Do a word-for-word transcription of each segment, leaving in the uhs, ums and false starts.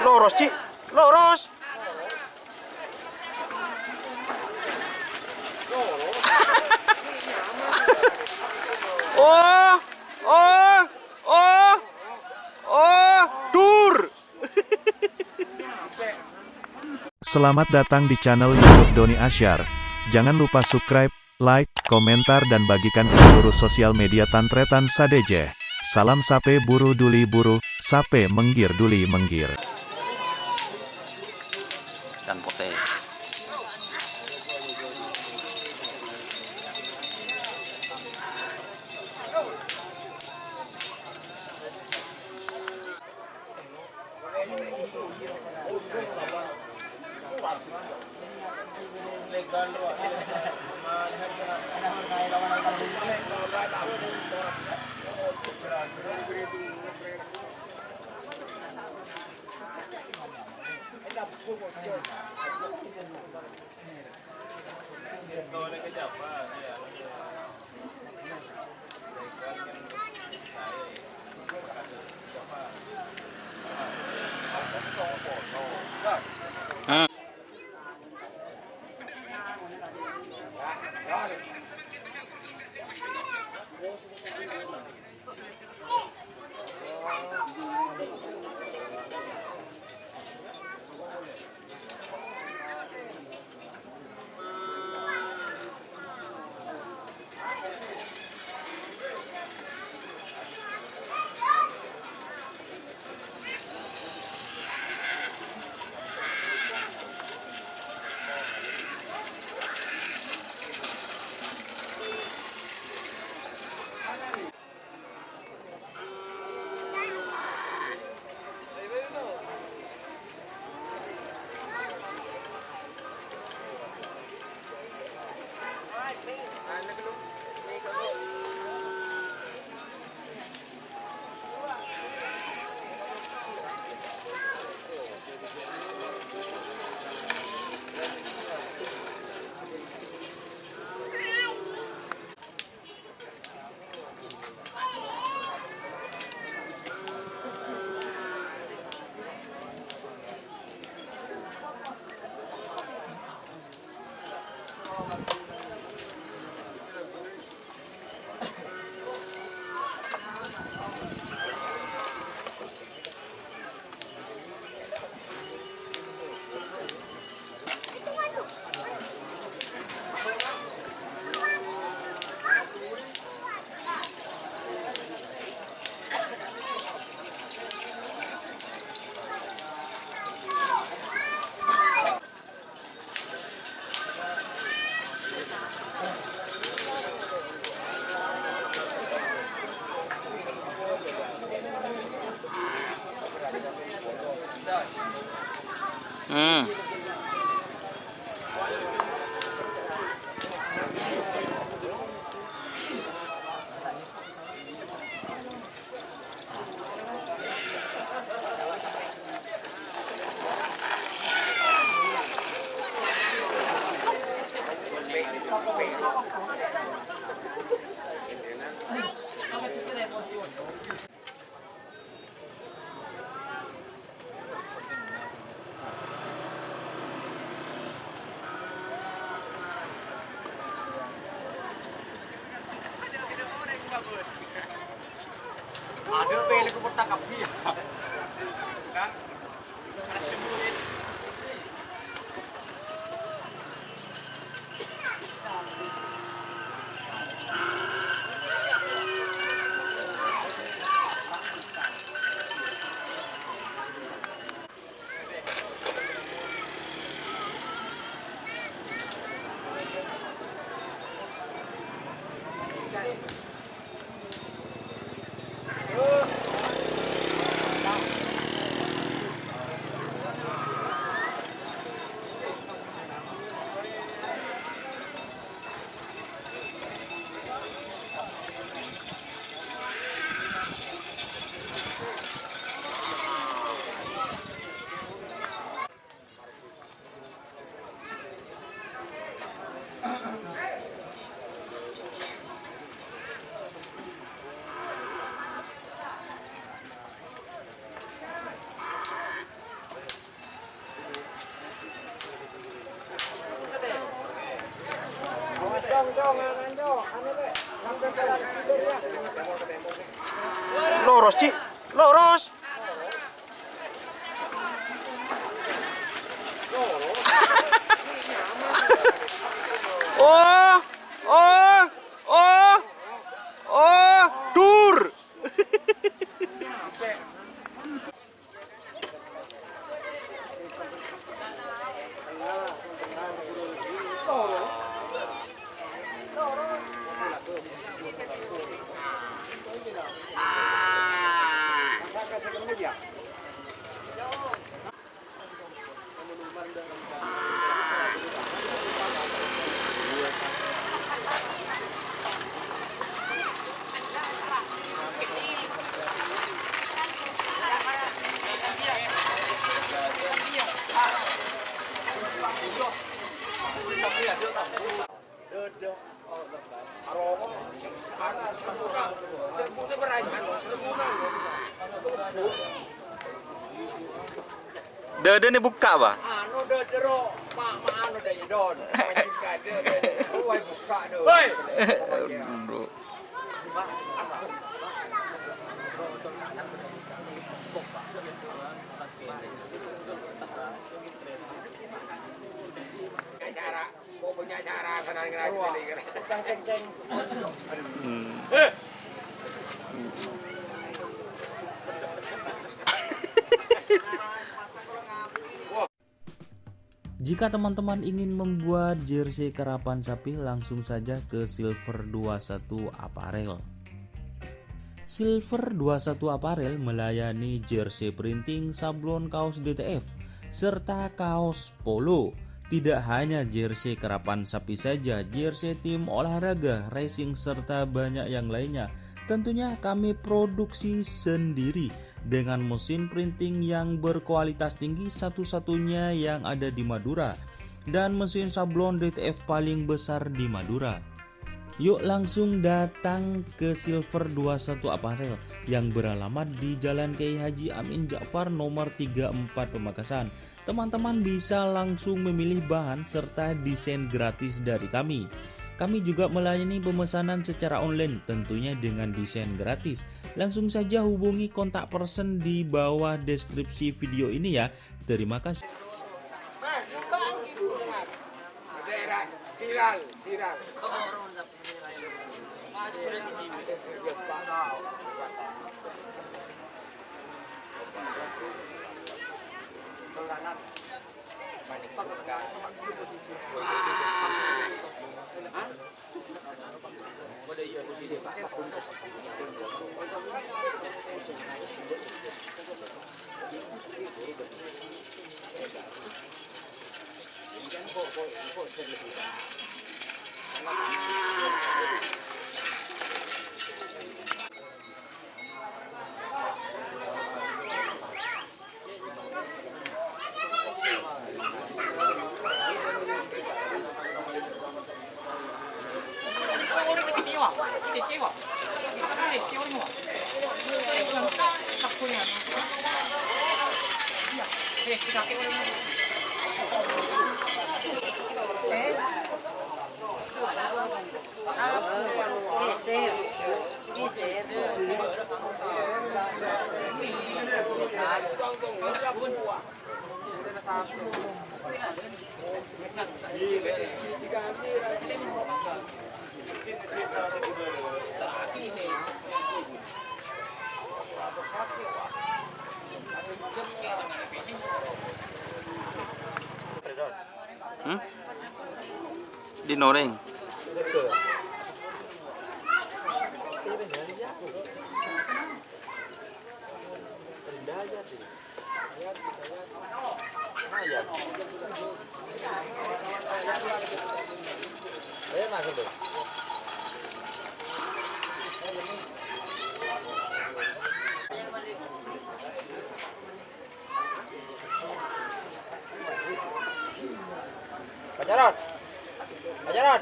Loros, Ci. Loros. Oh, oh, oh, oh, dur. Selamat datang di channel YouTube Doni Asyar. Jangan lupa subscribe, like, komentar, dan bagikan ke seluruh sosial media Tan Tretan sadhâjâ. Salam sapè buru duli buru, sapè menggir duli menggir. Dan putih. Hmm. Adhu, pele ku petak kabbhi, ya. Lurus, Ci. Lurus. Oh, oh, oh, oh, dur. Dâdâna bukka', Pak. Anu, dâdâ ro, ma-, ma-, anu, dâ-, don. Wah, bukka', don. Woi! Aduh. Acara. Jika teman-teman ingin membuat jersey karapan sapi, langsung saja ke Silver dua satu Apparel. Silver dua satu Apparel melayani jersey printing, sablon kaos D T F, serta kaos polo. Tidak hanya jersey karapan sapi saja, jersey tim olahraga, racing, serta banyak yang lainnya. Tentunya kami produksi sendiri dengan mesin printing yang berkualitas tinggi, satu-satunya yang ada di Madura, dan mesin sablon D T F paling besar di Madura. Yuk langsung datang ke Silver dua satu Apparel yang beralamat di Jalan Kiai Haji Amin Ja'far nomor tiga empat Pamekasan. Teman-teman bisa langsung memilih bahan serta desain gratis dari kami. Kami juga melayani pemesanan secara online, tentunya dengan desain gratis. Langsung saja hubungi kontak person di bawah deskripsi video ini ya. Terima kasih. Viral, viral. Hmm? Dinoreng. Pacaran. Pacaran.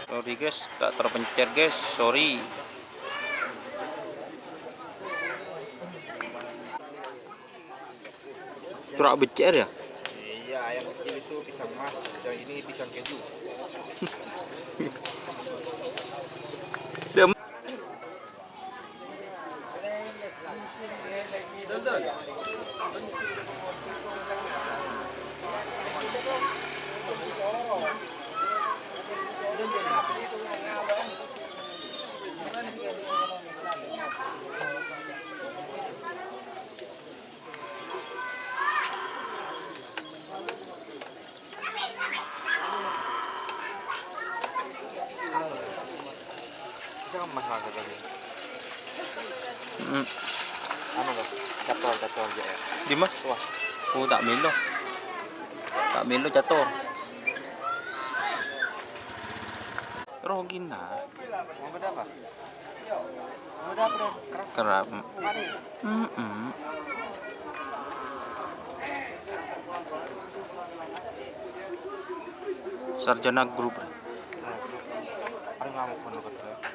Sorry guys, tak terpencet guys, sorry. Corak becek ya? Iya, yang kecil itu pisang mas, yang ini pisang keju. Dem. Bisa kan Mas makan tadi? Mm. Anu, Mas, cacol, cacol aja ya. Di Mas? Wah. Oh, tak melo. Tak melo catur. Roh gina. Mau berapa? Mau berapa, Bro? Kerap. Kerap. Mari. Mm-mm. Sarjana grup. Paling lama pun lo ketemu.